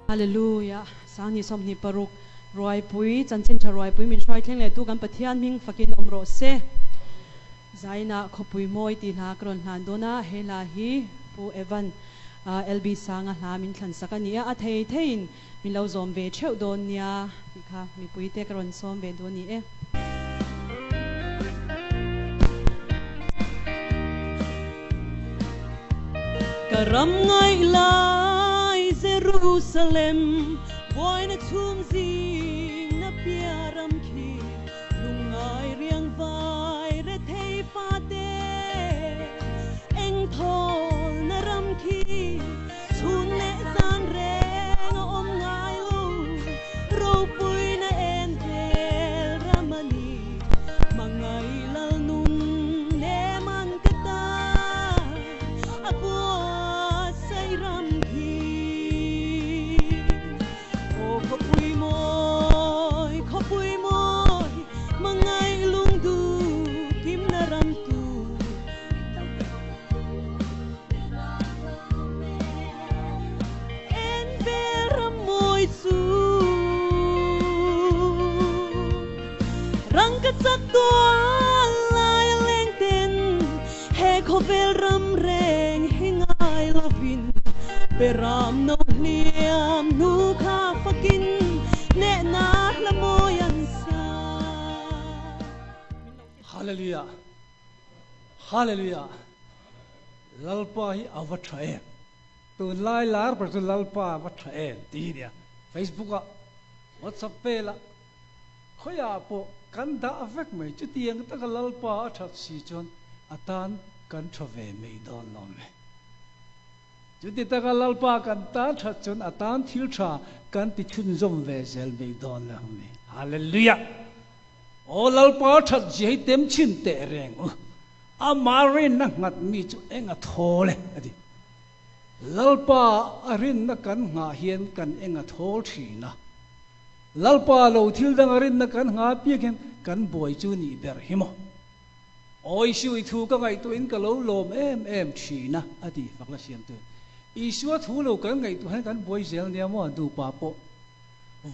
Hallelujah! Sangni 26 Ruaipui, Chanchin Tha Ruaipui min hruai thleng leh tu kan Pathian hming fakin awm rawh se. Zaina Khawpui Mawi tih hla ka rawn hlan dawn a, he hla hi Pu Evan LB Sanga hla min thlan sak a ni a, a thei theiin min lo zawm ve theuh dawn nia tih kha mipuite ka rawn sawm ve duh a ni e. Ka ram ngaih lai Jerusalem buaina chhum zing na pia ram khi lungngai riang vai rethei fate eng thawl na ram khi chhun leh zan reng a awm ngai lo ropui na en vel ram a ni hmangaih lal nun nem an ka ta a buatsaih ram khi Aw khawpui mawi khawpui mawi hmangaih lungdu kimna ram tu En vel ram mawi chu Rang ka chak tual lai a leng ten He khawvel ram reng hi ngai lovin Pe ram no hliam hnu kha fakin Hnehna hla mawi an sa. Hallelujah Hallelujah Lalpa hi a va tha em tunlai lar ber chu Lalpa a va tha em tih hi nia Facebook ah WhatsApp vel ah khawiah pawh kan dah vek mai chutiang taka Lalpa a that si chuan a tan kan tha ve mai dawn lo me chuti taka Lalpa kan tan that chuan a tan thil tha kan ti chhunzawm ve zel mai dawn lo me Hallelujah. Aw Lalpa that zia hi tem chhin teh reng u, amah rinna nghat mi chu eng a thawl e, a ti. Lalpa a rinna kan nghah hian kan eng a thawl thin a, Lalpa lo thil danga rinna kan nghah piak hian kan buai chu nih ber hi maw. Aw Isua i thu ka ngaihtuahin ka lo lawm em em thin a, a ti fak la siamtu. Isua thu lo kan ngaihtuah hian kan buai zel nia maw, dupa pawh.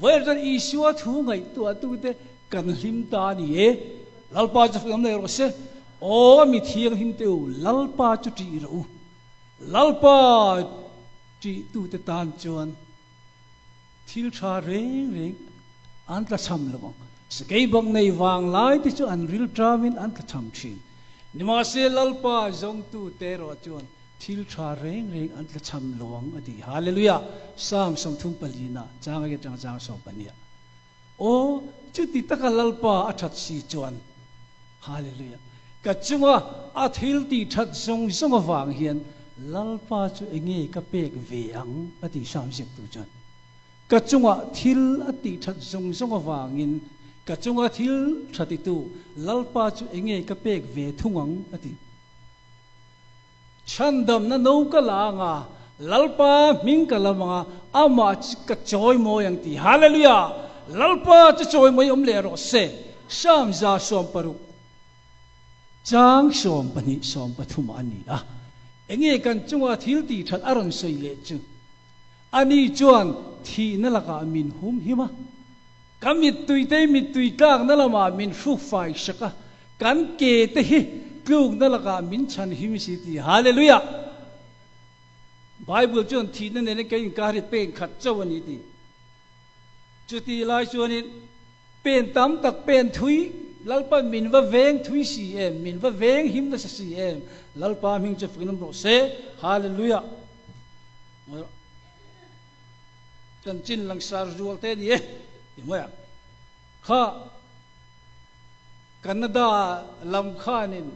Vawiin chuan Isua thu ngaihtuahtute kan hlim ta a ni e. Lalpa chu fak nei rawh se. Aw mi thianghlim te u, Lalpa chu ṭih rawh u. Lalpa ṭihtute tan chuan thil ṭha reng reng an tlachham lo ang. Sakei bang nei vang lai te chu an ril ṭamin an tlachham ṭhin. Nimahse Lalpa zawngtute erawh chuan Thil tha reng reng an tlachham lo ang a ti. Hallelujah! Psalm 34 ah chang agi atanga chang 12 ah. Aw, chuti taka Lalpa a that si chuan, Hallelujah! Ka chunga a thil tih that zawng zawng avang hian Lalpa chu enge ka pek ve ang a ti Psalm ziaktu chuan. Ka chunga thil a tih that zawng zawng avangin ka chunga thil tha titu Lalpa chu enge ka pek ve thung ang a ti. Chhandamna no ka la ang a, Lalpa hming ka lam ang a, amah chu ka chawimawi ang tih. Hallelujah! Lalpa chu chawimawi awm leh rawh se. Psalm 160 chang 12 13 ah a ni a. Enge kan chunga thil tih that a rawn sawi leh chu? Ani chuan thihna lakah min humhim a, ka mittui te mittui tlakna lamah min hrukfai sak a, Kan ke te hi tlukna lakah min chhan him si ti. Hallelujah! Bible chuan thihna nena kan inkar hi pen khat chauh a ni ti. Chutih lai chuanin pen tam tak pen thui Lalpan min va veng thui si em, min va veng him nasa si em. Lalpa hming chu fakin awm rawh se. Hallelujah! Chanchin langsar zual te a ni e ti mai ang. Kha Canada lam khanin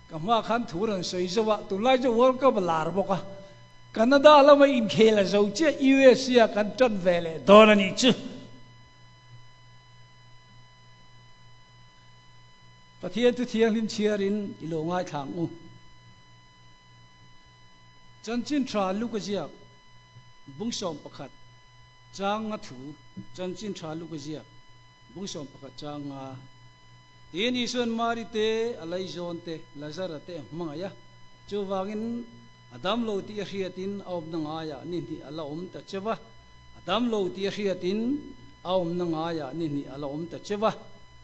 ka hma khan thu rawn sawi zo a, tunlai chu World Cup a lar bawk a, Canada lama inkhel a zo chiah USA kan tan ve leh dawn a nih chu. Pathian thu thianghlim chhiarin i lo ngaithla ang u. Chanchin tha Luka ziak bung 11 chang nga thu chanchin tha Luka ziak Bung 11 chang nga. Tiin Isuan Mari te, a laizawn te, Lazara te a hmangaih a. Chuvangin a dam lo tih a hriatin a awmna ngaiah ni hnih a la awm ta cheu a. dam lo tih a hriatin a awmna ngaiah ni hnih a la awm ta cheu a,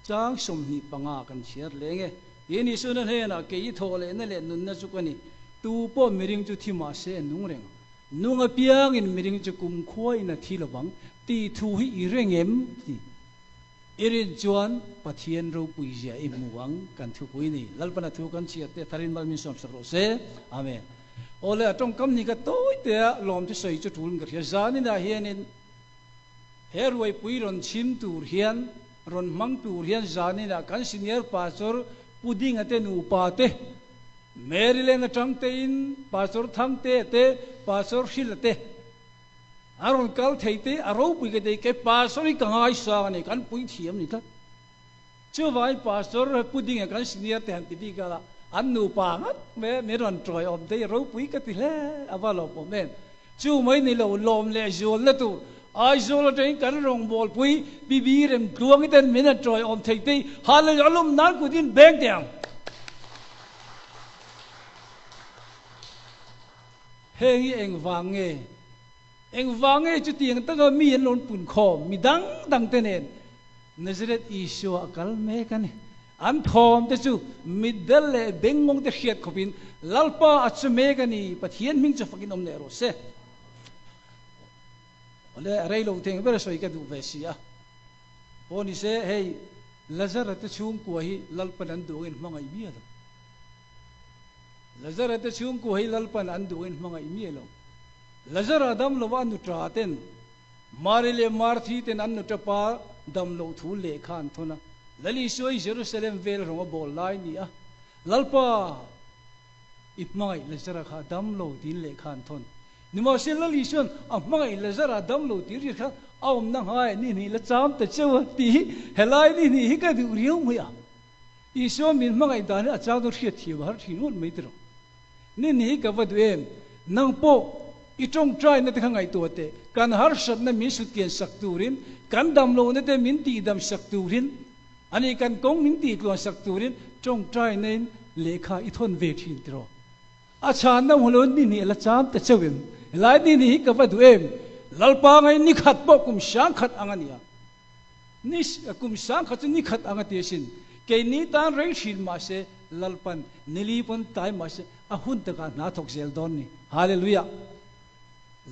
chang 25 kan chhiar leng e. Tin, Isuana hnenah, Kei i thawh lehna leh nunna chu ka ni, tu pawh miring chu thi mah se a nung reng ang. Nung apiangin miring chu kumkhuain a thi lovang tih thu hi i reng em? ti. I rin chuan Pathian ropui zia i hmu ang kan thupui ni. Lalpana thu kan chhiar te tharin mal min sawmsak rawh se. Amen. Awle a tawngkam ni ka tawi te a lawm chu sawi chu tulin ka hria. Zaninah hianin he ruaipui rawn chhim tur hian rawn hmang tur hian zaninah kan senior pastor Pu Dinga te nupa te, Maryland atang tein Pastor Thangtea te, Pastor Hrila te, A rawn kal thei te a ropui ka ti, kei pastor hi ka ngaisang a ni, kan pui thiam ni tlat. Chuvangin pastor pudding a kan senior te han ti bik a, an nupa ngat mai min rawn tawi awm te hi ropui ka ti hle, a va lawmawm em. Chu mai ni lo lawm leh zualna tur Aizawl atangin kan rawngbawlpui Bibi Remtluangi ten min han tawi awm thei te hi Hallelujah a lawm nan kutin beng teh ang. Heng hi engvang nge? Engvang nge chutiang taka mi an rawn pun khawm? Mi dang dang te nen Nazareth Isua a kal mek a ni. An thawm te chu mitdel leh bengngawng te hriat khawpin Lalpa a chu mek a ni, Pathian hming chu fakin awm leh rawh se. Awle, a rei lo theng ber sawi ka duh ve si a. Pawh ni se, hei Lazara te chhungkua hi Lalpan an duh angin hmangaih miah lo. Lazara te chhungkua hi Lalpan an duhin hmangaih miah lo. Lazara dam lova a nuṭa ten, Mari leh Marthi ten an nuṭa pa dam loh thu lehkha an thawn a. Lal Isua hi Jerusalem vel rawng a bawl lai ni a, Lalpa, i hmangaih Lazara kha a dam lo tiin lehkha an thawn. Nimahsela Lal Isua'n a hmangaih Lazara dam lo tih ri kha a awmna nghaiah ni hnih la cham ta cheu a tih hi helai ni hnih hi ka duh riau mai a. Isua min hmangaih dan hi a chang dawn hriat thiam a har thin ngawt mai tiraw. Ni ni hi ka va duh em? Nang pawh i tawngtaina te kha ngaihtuah teh. Kan harsatna min sutkian sak turin, kan damlohna te min tihdam sak turin, ani kan kawng min tihtluan sak turin tawngtaina in lehkha i thawn ve thin tiraw. A chhanna hmu lo ni hnih la cham ta cheu em? Helai ni ni hi ka va duh em? Lalpa ngai ni khat pawh kum sang khat ang a nia. Ni kum sangkhat chu ni khat ang a ti asin. Keini tan rei hrin mah se, Lalpan nili pawn tlai mah se, a hun takah hna thawk zel dawn ni. Hallelujah!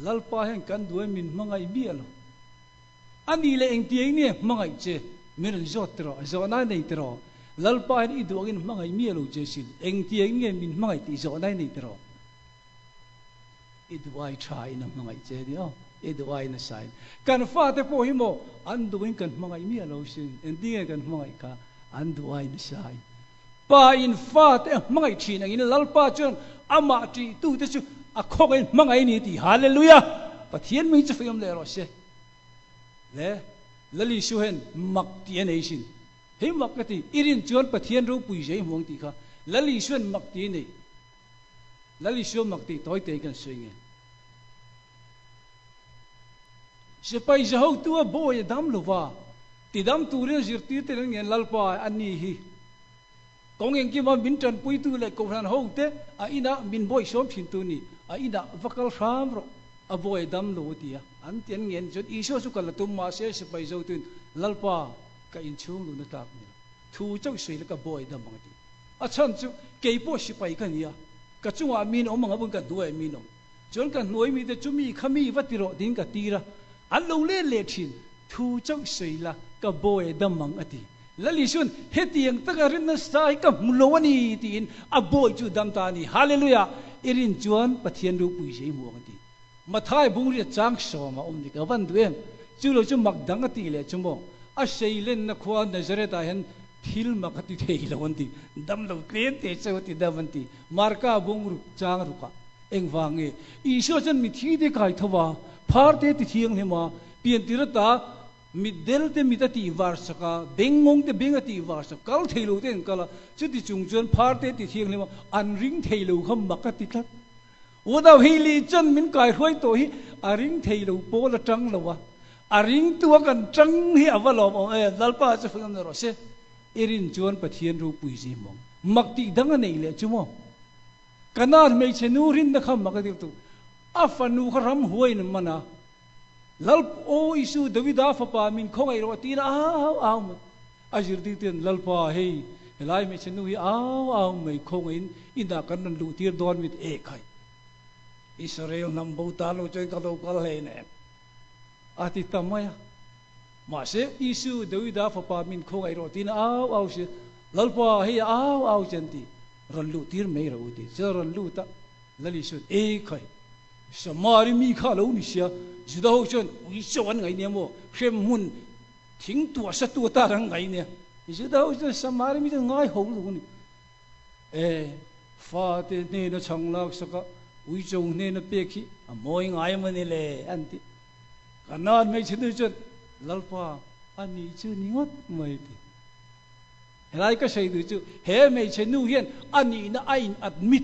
Lalpa hian kan duai min hmangaih miah lo. A nih leh engtiang nge hmangaih che? Min rawn zawt tiraw? Zawhna nei tiraw? Lalpa hian i duh angin hmangaih miah lo che sin. Engtiang nge min hmangaih tih zawhna i nei tiraw? I duhai tha in a hmangaih che nia aw, i duhai nasa in. Kan fate pawh hi maw an duhin kan hmangaih miah lo sin, engtin nge kan hmangaih kha an duhai nasa in. Pa in fate a hmangaih thin angin Lalpa chuan amah ṭihtute chu a khawngaihin hmangaih a ni tih Hallelujah! Pathian hming chu feiawm leh rawh se. Le Lal Isu hian mak tih a nei sin. Hei mak ka ti, i rin chuan Pathian ropui zia i hmu ang tih kha Lal Isuan mak tih a nei. Lal Isua mak tih tawi te kan sawi nge? Sipai za hotu a bawi a dam lova, tidam turin zirtir te an ngen Lalpa a ni hi. Kawng engkima min tanpuitu leh kohhran ho te a inah min bawihsawm thintu ni, a inah va kal hram rawh, a bawi a dam lo a ti a. An ti an ngen chuan Isua chu kal a tum mahse sipai zotuin Lalpa ka inchhung luhna tlak ni lo, thu chauh sawi la ka bawi a dam ang a ti. A chhan chu kei pawh sipai ka ni a, ka chungah min awm ang a, ka hnuaiah min awm. Chuan ka hnuai mite chu mi kha mi va ti rawh tiin ka tir a, an lo let leh thin. Thu chauh sawi la, ka bawi a dam ang a ti. Lal Isuan, Hetiang taka rinna sa hi ka hmu lo a ni tiin a bawi chu dam ta a ni. Hallelujah! I rin chuan Pathian ropui zia i hmu ang a ti. Mathai bungriat chang sawm a awm ni ka van duh em? Chu lo chu mak dang a tih leh chu maw? A seilenna khua Nazareth ah hian Thil mak a ti thei lo an ti, dam lo tlem te cheu a ti dam an ti. Marka bung ruk chang rukah engvang nge Isua chuan mithi te kai tho va, phar te ti thianghlim a, piantir ata mitdel te mit a tih var sak a, bengngawng te beng a tih var sak, kal thei lo te an kal a, chuti chung chuan phar te ti thianghlim a, an ring thei lo kha mak a ti tlat. Unau hi li chuan min kai hruai tawh hi a ring thei lo pawl a tang lo a, a ringtu a kan tang hi a va lawm awm em, Lalpa chu fing awm rawh se. I rin chuan Pathian ropui zi mawng mak tih dang a neih leh chu maw? Kanaan hmeichhe nu rinna kha mak a ti tu, a fanu kha ramhuaiin a man a. Lal Aw Isu, Davida fapa min khawngaih rawh tiin a au au mai. A zirtirten, Lalpa, hei helai hmeichhe nu hi au au mai khawngaihin inah kan rawn luh tir dawn mit e khai. Israel hnam bo tan lo chuan ka lo kal hlein em? A ti ta mai a. Mahse, Isu, Davida fapa min khawngaih rawh tiin a au au si. Lalpa, hei a au au che an ti. Rawn luh tir mai rawh u ti. Chuan rawn lut a, Lal Isuan, E khai, Samari mi kha a lo ni sia, Juda ho chuan ui chauh an ngaih nia maw? Hrem hmun thing tuah sa tu atan an ngaih nia. Juda ho chuan Samari mi chu an ngai ho lutuk a ni. E, fate hnena chhang lak sak a, ui cho hnena pek hi a mawi ngai maw ni le? an ti. Kanaan hmeichhe nu chuan, Lalpa, a nih chu ni ngawt mai ti. Helai ka sawi duh chu he hmeichhe nu hian a nihna a in admit,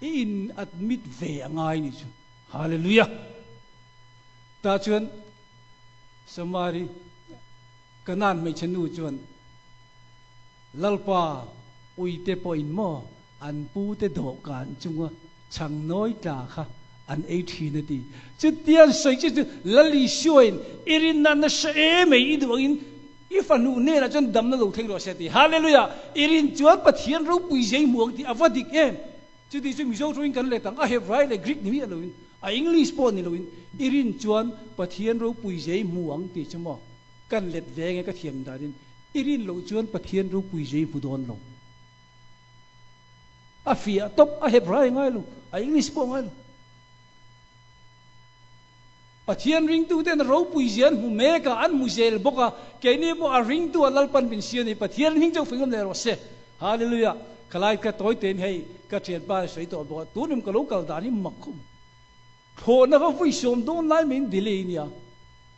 i in admit ve a ngai ni chu. Hallelujah! Tah chuan Samari Kanaan hmeichhe nu chuan Lalpa uite pawhin maw an pute dawhkan chunga chhang nawi tla kha an ei thin a ti. Chutiang sawi chu chu Lal Isuain i rinna nasa em ei i duh angin i fanu hnenah chuan damna lo thleng rawh se a ti. Hallelujah! I rin chuan Pathian ropui zei hmu ang tih a va dik em? Chuti chu Mizo tawngin kan let ang, a Hebrai leh Greek ni miah loin, a English pawh ni loin, i rin chuan Pathian ropui zei hmu ang tih chu maw kan let ve nge ka thiam danin i rin loh chuan Pathian ropui zei hmu dawn lo. A fiah tawp, a Hebrai ngai lo, a English pawh ngai lo. Pathian ringtuten ropui zia an hmu mek a, an hmu zel bawk a, keini pawh a ringtu a Lalpan min sia ni, Pathian hming chauh fing awm leh rawh se. Hallelujah! Khalai ka tawi tein hei ka thianpa a sawi tawh bawk a, tunum ka lo kal dan hi mak khum. Thlawhna kha vui sawm dawn lai mai in delay nia,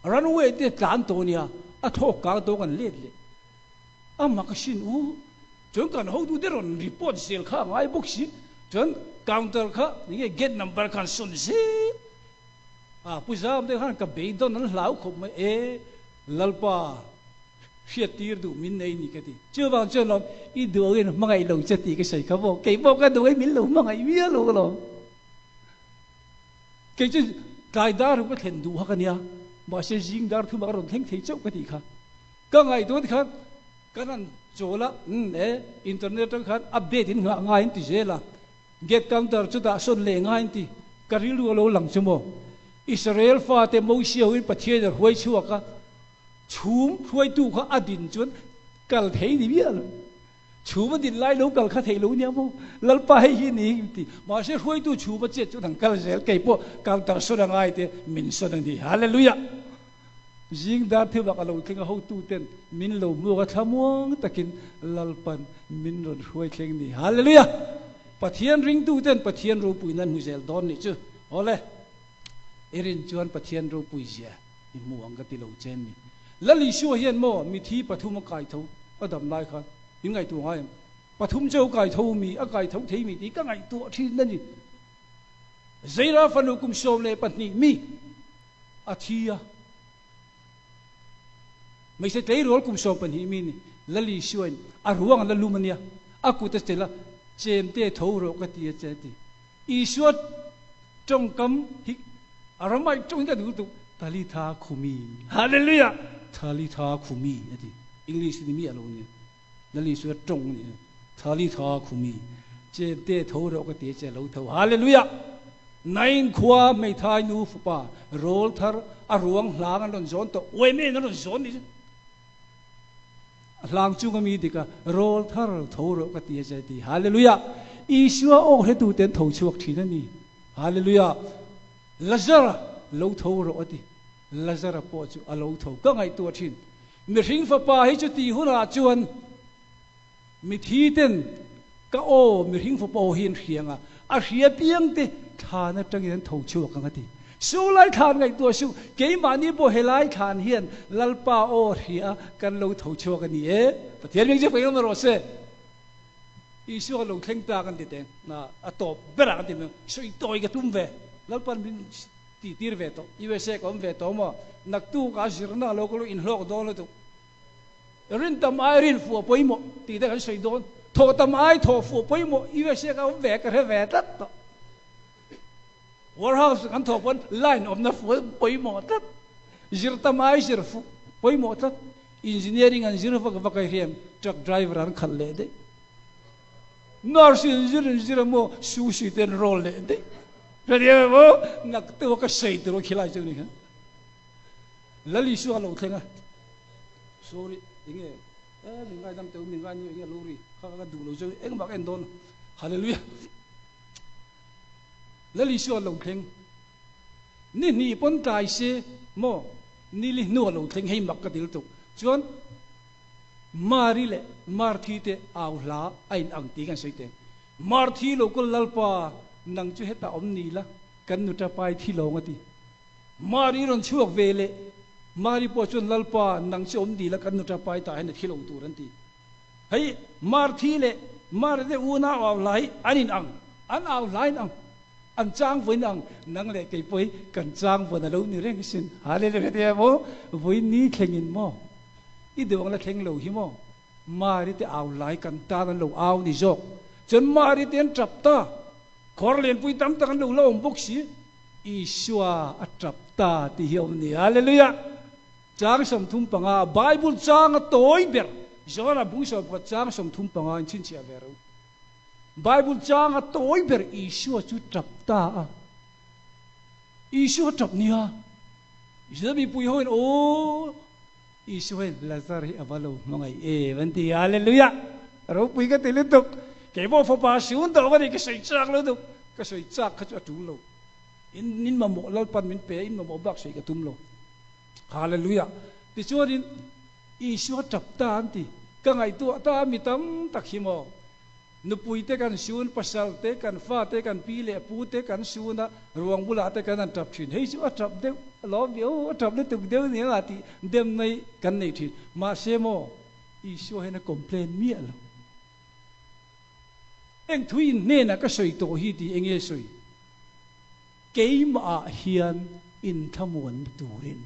runway te tlan tawh nia, a thlawk kang tawh kan let leh. A mak asin u. Chuan kan hotute rawn report zel kha a ngai bawk si. Chuan counter kha enge gate number khan sawn zel a. Pu Zam te khan ka beidawn an hlau khawp mai e, Lalpa hriat tir duh min nei ni ka ti. Chuvang chuan lawm i duh angin hmangaih lo che tih ka sawi kha maw. Kei pawh ka duh angin min lo hmangaih mial lo alawm. Kei chu tlai dar ruk a thlen duh hak ania, mahse zing dar thum ah ka rawn thleng thei chauh ka tih kha. Ka ngaihtuah te khan Kan han chawl a, umm e, internet atang khan update in nghah ngai an ti zel a, gate counter chu dah sawn leh ngai an ti, ka rilru a lo lang chu maw? Israel fate Mosia hoin Pathian a hruai chhuak a, chhum hruaitu kha a din chuan kal thei ni miah lo, chhum a din lai lo kal kha theih lo nia maw? Lalpa hei hi ni in ti, mahse hruaitu chhum a chet chuan han kal zel, kei pawh counter sawn a ngai te min sawn a ni, Hallelujah! Zing dar thil bak a lo thleng a, hotuten min lo hmuak a, thlamuang takin Lalpan min rawn hruai thleng ni. Hallelujah! Pathian ringtuten Pathian ropuina an hmu zel dawn nih chu. Awle, i rin chuan Pathian ropui zia i hmu ang ka ti lo che ni. Lal Isua hian maw mithi pathum a kai tho a dam lai khan in ngaihtuah ngai em? Pathum cheu kai tho mi, a kai tho thei mi tih ka ngaihtuah thin a ni. Zeira fanu kum 12 mi A thi a. Hmeichhe tleirawl kum 12 mi ni Lali Suain a ruang a la lum a nia, a kut a chelh a, Chemte tho rawh ka ti a che a ti. Isua tawngkam hi Aramaic tawng hi ka duh lutuk, Talitha khumi. Hallelujah! Talitha khumi a ti. English ni miah lo a nia. Lali Sua tawng a nia. Talitha khumi. Chemte tho rawh ka ti a che a lo tho. Hallelujah! Nain khua hmeithai nu fapa rawl thar a ruang hlang an rawn zawn tawh, uaime in an rawn zawn ni chu. A hlang chung a mi dik a, rawl thar tho rawh ka ti a che ti. Hallelujah! Isua awk hretu te an tho chhuak thin a ni. Hallelujah! Lazara lo tho rawh a ti. Lazara pawh chu a lo tho. Ka ngaihtuah thin. Mihring fapa hi chu tih hunah chuan Mithi ten ka aw mihring fapa aw hi an hria ang a, a hria piang te thlan atangin an tho chhuak ang a ti. Su lai thlan ngaihtuah suh, keimahni pawh helai thlan hian Lalpa aw hria a kan lo tho chhuak a ni e. Pathian ming chu fei awm rawh se. Isua lo thleng ta kan ti teng, a tawp berah kan ti mai ang, sawi tawi ka tum ve, Lalpan min tih tir ve tawh, USA ka awm ve tawh maw, naktuk a zirna lo ka lo inhlawk dawn lutuk. Rin tam ai rin fuh a pawimawh tih te kan sawi dawn. Thawh tam ai thawh fuh a pawimawh USA ka awm ve ka hre ve tlat tawh. Warehouse kan thawh pawn line awmna fuh a pawimawh tlat. Zir tam ai zir fu pawimawh tlat. Engineering an zir vak vak ai hian truck driver an khalh leh daih. Nurse in zir in zir a maw sushi te an roll leh daih. Hrethiam em aw? Nak deuh a ka sawi tur a khilai chu ni kha. Lal Isua a lo thleng a. Sorry, enge e min ngaidam teh u, min ngai ni enge lo ri kha ka duh lo chu engmah ka en dawn. Hallelujah. Lal Isua a lo thleng. Ni hnih pawn tlai se maw ni li hnu a lo thleng hei mak ka ti lutuk. Chuan Mari leh Marthi te au hla a in ang tih kan sawi teng. Marthi lo kawl Lalpa nang chu hetah awm ni la kan nu tapai thi lawng a ti. Mari rawn chhuak ve leh Mari pawh chuan Lalpa nang chu awm ni la kan nu tapai tah hian a thi lo tur an ti. Hei Marthi leh Mari te unau au hla hi an in ang, an au hla in ang. An chang vawiin ang, nang leh kei pawh hi kan chang vawn a lo ni reng sin. Hallelujah tia maw? Vawiin ni thlengin maw? I deuh ang la thleng lo hi maw? Mari te au lai kan tan an lo au ni zawk. Chuan Mari te an tap ta. Khawr lianpui tam tak an lo la awm bawk si. Isua a tap ta tih hi a awm ni. Hallelujah! Chang 35, Bible chang a tawi ber. Johana bung 11 chang 35 in chhinchhiah ve ro. Bible changa tawi ber Isua chu tap ta a. Isua tap nia. Juda mipui hoin aw Isua hian Lazar hi a va lo hmangaih em an ti. Hallelujah! Ropui ka ti lutuk. Keipawh fapa sun tawh ka ni ka sawi chak lutuk. Ka sawi chak kha chu a tul lo. In in mamawh Lalpan min pe a, in mamawh bak sawi ka tum lo. Hallelujah! Tichuanin Isua tap ta an ti. Ka ngaihtuah ta a mi tam tak hi maw? Nupui te kan sun, pasal te, kan fa te, kan pi leh pu te kan sun a, ruang bulah te kan han tap thin. Hei chu a tap deuh alawm ve aw, a tap lutuk deuh nia nga tih dem mai kan nei thin. Mahse maw, Isua hian a complain miah lo. Eng thu in hnenah ka sawi tawh hi tih enge sawi? Keimahah hian inthlamuanna turin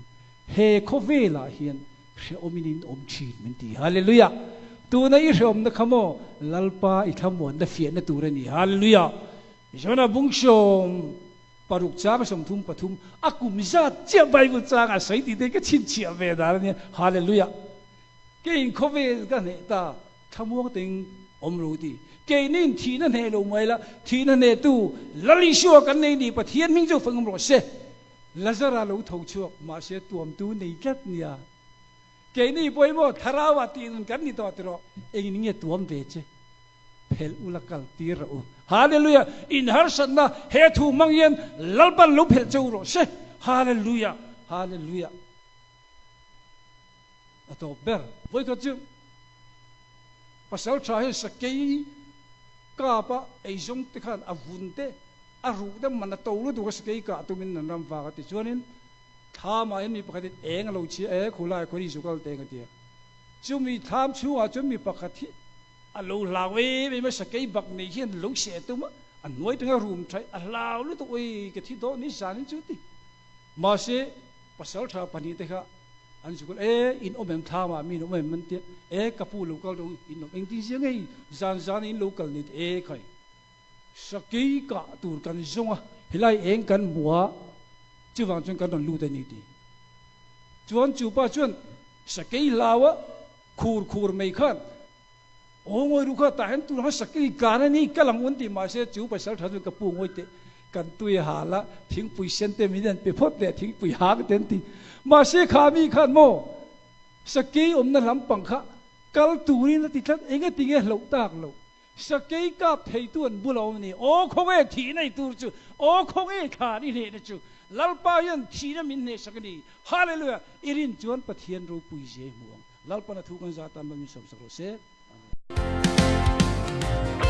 he khawvelah hian hrehawmin in awm thin min ti. Hallelujah! Tuna i hrehawmna kha maw Lalpa i thlamuanna fiahna tur a ni. Hallelujah! Jonah bung 60 chang 33 a kum zat chiah Bible changa sawi tih te hi ka chhinchhiah ve dan a nia. Hallelujah! Keiin khawvel ka hneh ta, thlamuang teng awm lo ti. Keinin thihna hneh lo mai la, thihna hnehtu Lal Isua kan nei ni, Pathian hming chu feng awm rawh se. Lazara lo tho chhuak, mahse tuamtu nei tlat nia. Keini pawimawh thlarauah tih nun kan ni tawh tiraw, engin nge tuam ve che? Phelh ula kal tir rawh u. Hallelujah! In harsatna he thu hmang hian Lalpan lo phelh che u rawh se. Hallelujah! Hallelujah! A tawp ber. Vawikhat chu pasal tha hian sakei kap a eizawng te khan a vun te a ruh te man a to lutuk a sakei kah tumin an ram vak a tichuanin thlam ah hian mi pakhat in eng a lo chhia e khulai khawi zu kal teng a ti a chumi thlam chhungah chuan mi pakhat hi a lo hlau em em a sakei bak nei hian lo seh tum a a hnuai tanga rum thaih a hlau lutuk ui ka thi dawn ni zanin chu ti mahse pasal tha pahnih te kha An zuk e, in awm em thlam ah mi in awm em an tia, e ka pu lo kal rawh in awm engtin zia ngei zan zan in lo kal ni te e khai sakei kah tur kan zawng a helai eng kan hmu a chuvang chuan kan rawn lut a ni ti chuan chu pa chuan sakei hlau a khur khur mai khan aw ngawi ru kha tah hian tur ang sakei kan a ni kal ang un ti mahse chu pasal tha chuan ka pu ngawi teh Kan tui a hal a, thingpui sen te min an pe phawt leh thingpui hang te an ti. Mahse kha mi khan maw sakei awmna lampang kha kal turin a ti tlat, eng ati nge hlauh tak lo. Sakei kap theitu an bula awm a ni. Aw khawnge thihna i tur chu, aw khawnge thlan i hnehna chu, Lalpa hian thihna min hnehsak a ni. Hallelujah! I rin chuan Pathian ropui zia i hmu ang. Lalpan a thu kan zah tan min sawmsak rawh se. Amen.